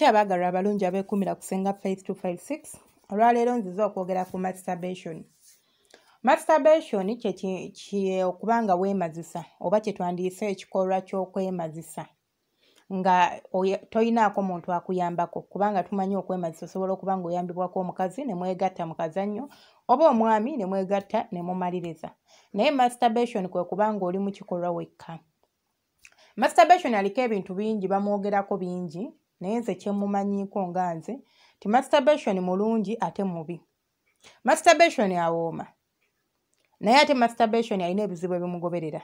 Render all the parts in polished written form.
Mutya abaagalwa abalungi abeekuumira ku Ssenga Faith 256? Olwaleero nzize okwogera ku masturbation. Masturbation kye okuba nga weemazisa, oba kye twandiyise ekikolwa ky'okwemazisa nga toyinaako muntu akuyambako, kubanga tumanyi okwemazisa osobola okuba ng'oyambibwako omukazi ne mwegatta mu kazannyo, oba omwami ne mwegatta ne mumaliriza. Naye masturbation kwe kuba ng'oli mu kikolwa wekka. Masturbation aliko ebintu bingi, bamwogerako bingi, naye nze kye mumanyiiko nga nze ti masturbation mulungi ate mubi. Masturbation awooma, naye ate masturbation alina ebizibu ebimugoberera.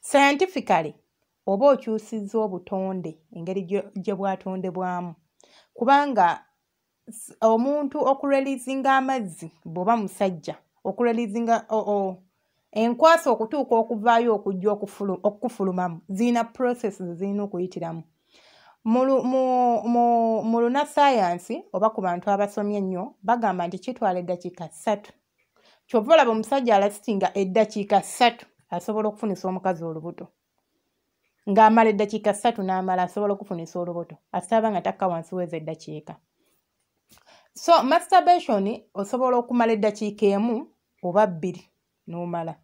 Scientifically, oba okyusizza obutonde engeri gye bwatondebwamu, kubanga omuntu okureleasinga amazzi bw'oba musajja, okureleasinga enkwasa okutuuka okuvaayo okujja okufulumamu, zirina process zirina okuyitiramu. Mu lunasayansi oba ku bantu abasomye ennyo bagamba nti kitwala eddakiika 3. Kyova olaba omusajja alastinga eddakiika 3 asobola okufunisa omukazi olubuto. Ng'amala eddakiika 3 n'amala asobola okufunisa olubuto, asitaba nga takka wansi w'ezo eddakiika. So masturbation osobola okumala eddakiika 1 oba 2 n'omala.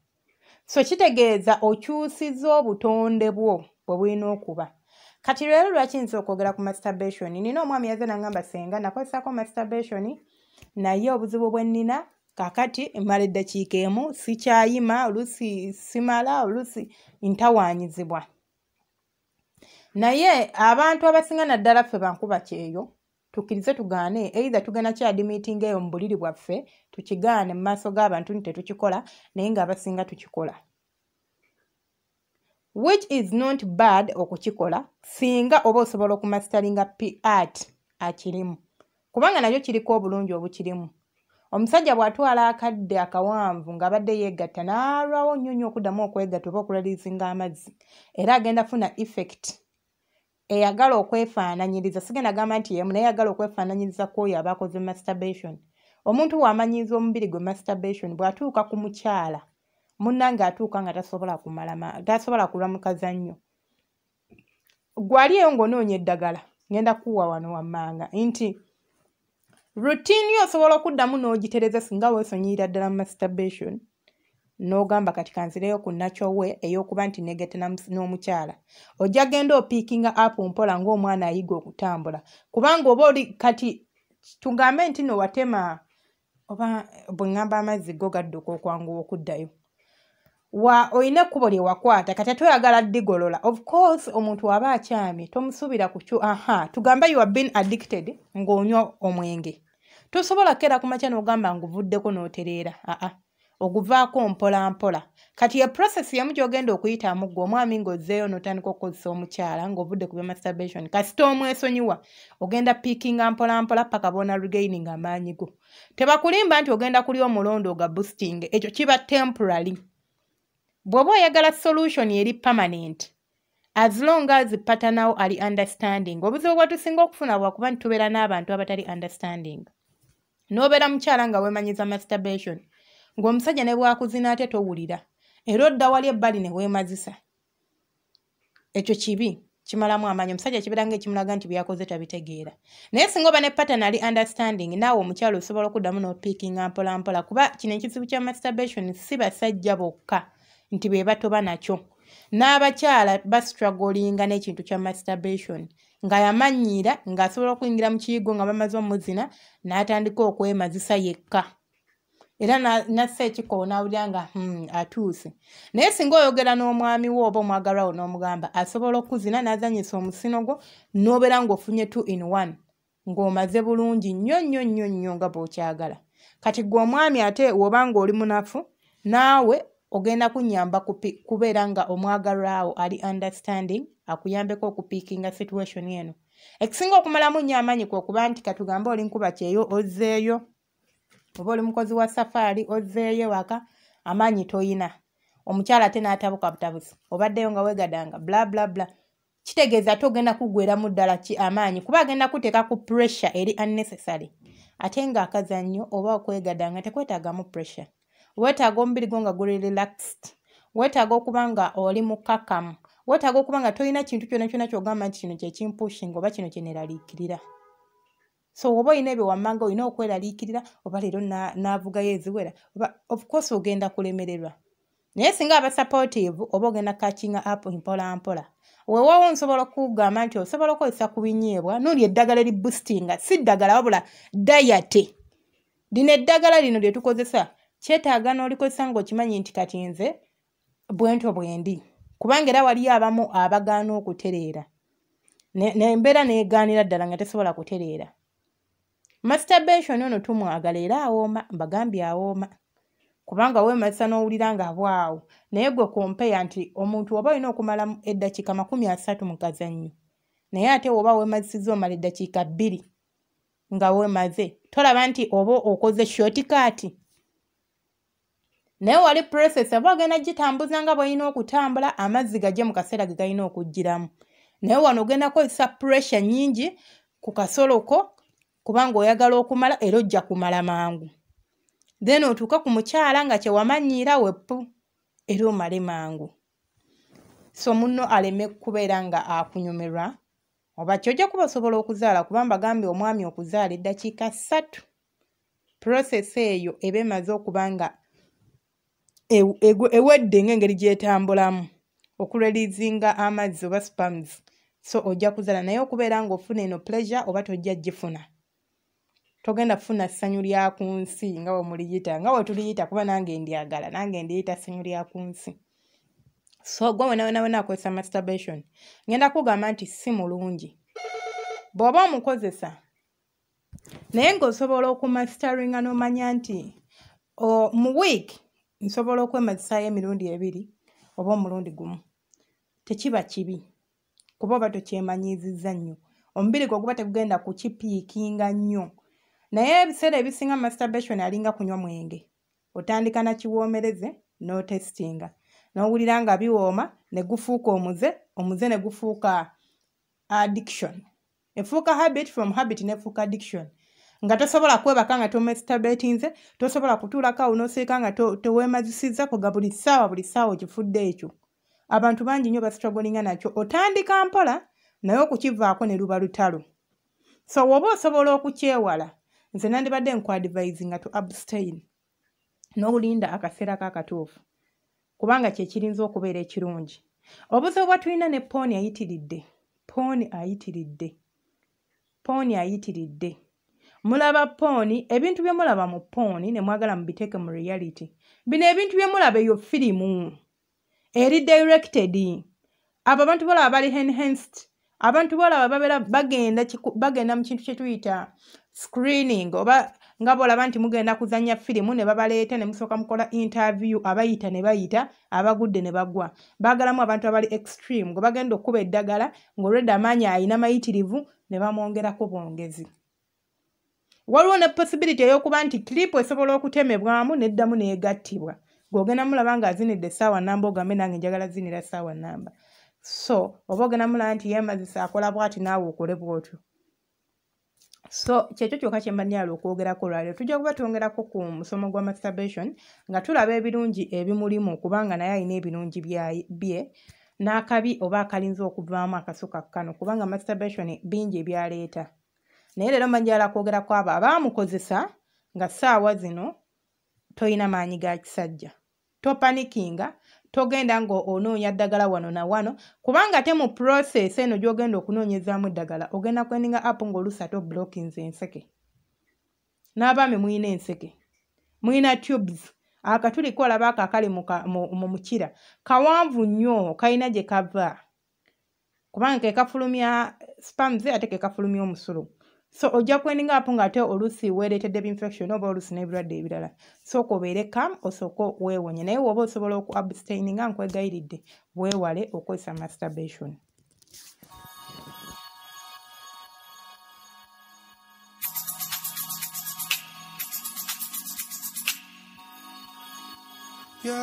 So kitegeeza okyusizza obutonde bwo bwe bulina okuba. Kati leero lwaki nze okwogera ku masturbation? Nina omwami yazze n'angamba, "Senga, nakozesaako masturbation, naye obuzibu bwe nnina kaakati mmala eddakiika 1 sikyayima, oluusi simala, oluusi ntawaanyizibwa." Naye abantu abasinga, naddala ffe bankuba kyeyo, tukkirize tugaane, either tugenda kyadmittinga eyo mu buliri bwaffe, tukigaane mu maaso g'abantu nti tetukikola, naye ng'abasinga tukikola, which is not bad okukikola singa oba osobola okumasteringa art akirimu, kubanga nakyo kiriko obulungi obukirimu. Omusajja bw'atwala akadde akawanvu ng'abadde yeegatta n'alwawo nnyo nnyo okuddamu okwegatta oba okureleasinga amazzi, era agenda funa effect eyagala okwefaananyiriza. Sigenda gamba nti yemu, naye ayagala okwefaananyiriza ku oyo aba akoze masturbation. Omuntu bw'amanyiiza omubiri gwe masturbation, bw'atuuka ku mukyala munnange atuuka nga tasobola kumala, tasobola kulwa mu kazannyo. Gwali eyo ng'onoonya eddagala, ngenda kuwa wano wammanga nti routine yo osobola okuddamu n'ogitereza singa weesonyiyira ddala mu masturbation, n'ogamba, "Kati kanzireyo ku natural way ey'okuba nti negatta n'omukyala." Ojja genda opickinga up mpola ng'omwana ayiga okutambula, kubanga oba oli kati tugambe nti no watema, oba bwe ŋŋamba amazzi go gadduka okwanguwa okuddayo, wa olina ekkubo lye wakwata, kati ate oyagala ddigolola. Of course omuntu aba akyamye tomusuubira kukyu. Aha, tugambe you have been addicted ng'onywa omwenge, tosobola kukeera ku makya n'ogamba nguvuddeko n'otereera. Aa, oguvaako mpola mpola. Kati ye process yemu gy'ogenda okuyitamu ggwe omwami ng'ozzeeyo n'otandika okukozesa omukyala ng'ovudde ku bya masturbation. Kasita omwesonyiwa, ogenda pickinga mpola mpola paka bw'ona regaining amaanyi go. Tebakulimba nti ogenda kulya omulondo oga boosting, ekyo kiba temporary. Bw'oba oyagala solution eri permanent, as long as partner wo ali understanding. Obuzibu bwe tusinga okufuna bwakuba nti tubeera n'abantu abatali understanding. N'obeera mukyala nga weemanyiza masturbation, ng'omusajja ne bwakuzina ate towulira, era odda wali ebbali ne weemazisa. Ekyo kibi, kimalamu amaanyi omusajja, kibeera nga ekimulaga nti byakoze tabitegeera. Naye singa oba ne partner ali understanding, naawe omukyala osobola okuddamu n'opickinga mpola mpola, kuba kino ekizibu kya masturbation si basajja bokka nti be batoba nakyo, n'abakyala bastrugglinga n'ekintu kya masturbation. Nga yamanyiira ng'asobola okuyingira mu kiyigo nga bamaze omuzina n'atandika okwemazisa yekka, era nassa ekikowo n'awulira nga atuuse. Naye singa oyogera n'omwami wo oba omwagalwa wo n'omugamba, asobola okuzina n'azanyisa omusino gwo, n'obeera ng'ofunye two in one, ng'omaze bulungi nnyo nnyo nnyo nnyo nga bw'okyagala. Kati gwe omwami ate woba ng'oli munafu, naawe ogenda kunnyamba kubeera nga omwagalwawo ali understanding, akuyambeko okupickinga situation eno. Ekisinga okumalamu nnyo amaanyi kwe okuba nti katugambe oli nkuba kyeyo ozzeeyo, oba oli mukozi wa safaari ozzeeyo waka, amaanyi toyina, omukyala ate n'atabuka butabusi, obaddeyo nga weegadanga, bla bla bla. Kitegeeza ate ogenda kuggweramu ddala ki amaanyi, kuba agenda kuteeka ku pressure eri unnecessary, ate ng'akazannyo oba okwegadanga tekwetaagamu pressure. Weetaaga omubiri gwo nga guli relaxed, weetaaga okuba nga oli mukkakkamu. Weetaaga okuba nga tolina kintu kyonna kyonna ky'ogamba nti kino kye kimpushinga oba kino kye neeraliikirira. So oba olina ebyo wammanga olina okweraliikirira, oba leero naavugayo eziwera, oba of course ogenda kulemererwa. Naye singa aba supportive, oba ogenda catching up mpola mpola. Weewaawo nsobola okugamba nti osobola okukozesa ku binyeebwa n'olya eddagala eri boostinga, si ddagala wabula diet. Lino eddagala lino lye tukozesa kyetaaga n'olikozesa ng'okimanyi nti kati nze bwentyo bwendi. Kubanga era waliyo abamu abagaana okutereera. N'embeera neegaanira ddala nga tesobola kutereera. Masturbation ono tumwagala era awooma, mbagambye awooma. Kubanga weemazisa n'owulira nga bwawo. Naye gwe kompeya nti omuntu oba olina okumala eddakiika 30 mu kazannyo. Naye ate oba weemazisizza omala eddakiika 2 nga weemaze. Tolaba nti oba okoze shortcut. Naye wali process oba ogenda gitambuza nga bw'olina okutambula, amazzi gajje mu kaseera ge galina okuggyiramu. Naye wano ogenda kukozesa pressure nnyingi ku kasoloko kubanga oyagala okumala era ojja kumala mangu. Then otuuka ku mukyala nga kye wamanyiira weppu era omale mangu. So munno aleme kubeera nga akunyumirwa oba ky'ojja kuba osobola okuzaala, kuba mbagambye omwami okuzaala eddakiika 3. Process eyo eba emaze okuba nga ewedde ng'engeri gy'etambulamu okureleasinga amazzi oba sperms. So ojja kuzaala, naye okubeera ng'ofuna eno pleasure oba tojja gifuna. Togenda kufuna ssanyu lya ku nsi nga bwe muliyita, nga bwe tuliyita, kuba nange ndyagala, nange ndiyita ssanyu lya ku nsi. So gwe wena wena wena akozesa masturbation, ngenda kugamba nti si mulungi. Bw'oba omukozesa naye ng'osobola okumastaringa n'omanya nti mu week nsobola okwemazisaayo emirundi 2 oba omulundi 1, tekiba kibi kuba oba tokyemanyiizizza nnyo. Omubiri gwo guba tegugenda kukipiikinga nnyo. Naye ebiseera ebisinga masturbation alinga kunywa mwenge. Otandika na kiwoomereze n'otestinga, n'owulira nga biwooma ne gufuuka omuze, omuze ne gufuuka addiction. Efuuka habit, from habit n'efuuka addiction. Nga tosobola kwebaka nga tomasturbatinze, tosobola kutuulako awo n'osirika nga teweemazisizza, kuga buli ssaawa buli ssaawa okifudde ekyo. Abantu bangi nnyo bastrugglinga nakyo. Otandika mpola naye okukivaako ne luba lutalo. So woba osobola okukyewala, nze nandibadde nkuadvisinga to abstain n'olinda akaseera akatuufu, kubanga kye kirinza okubeera ekirungi. Obuzibu bwe tulina ne porn ayitiridde, porn ayitiridde, porn ayitiridde. Mulaba porn, ebintu bye mulaba mu porn ne mwagala mubiteeke mu reality. Bino ebintu bye mulaba eyo firimu eri directed. Abo abantu bolaba bali enhanced, abantu bolaba babeera bagenda mu kintu kye tuyita screening, oba nga bolaba nti mugenda kuzannya firimu ne babaleeta ne musooka mukola interview, abayita ne bayita, abagudde ne bagwa. Baagalamu abantu abali extreme, gwe bagenda okkuba eddagala ng'olwedde amaanyi ayina mayitirivu ne bamwongerako bwongezi. Waliwo ne possibility ey'okuba nti clip esobola okutemebwamu n'eddamu n'egattibwa. Gw'ogenda mulaba ng'azinidde essaawa nnamba, ogambe nange njagala zinira ssaawa nnamba. So oba ogenda mulaba nti yeemazisa akola bw'ati naawe okole bw'otyo. So kyekyo kyokka kye mbannyala okwogerako olwaleero. Tujja kuba twongerako ku musomo gwa masturbation nga tulaba ebirungi ebimulimu, kubanga naye alina ebirungi bye n'akabi oba akalinza okuvaamu akasuka kano, kubanga masturbation bingi ebyaleeta. Naye leero mbanjala kwogera ku abo abaamukozesa nga ssaawa zino toyina maanyi ga kisajja. Topanikinga, togenda ng'onoonya ddagala wano na wano, kubanga ate mu process eno gy'ogenda okunoonyezaamu eddagala ogenda kwendinga app ng'oluusi ate oblockinze enseke. N'abaami muyina enseke, muyina tubes, akatuli kolaba ako akali mu mukira kawanvu nnyo, kalina gye kava, kubanga ke kafulumya sperms ate ke kafulumya omusulo. So ojja kwendinga apo ng'ate oluusi weereetedde infection oba oluusi n'ebirwadde ebirala. Sooka obeere calm, osooke weewonye. Naye bw'oba osobola oku abstaininga, nkwegayiridde weewale okukozesa masturbation. Yeah.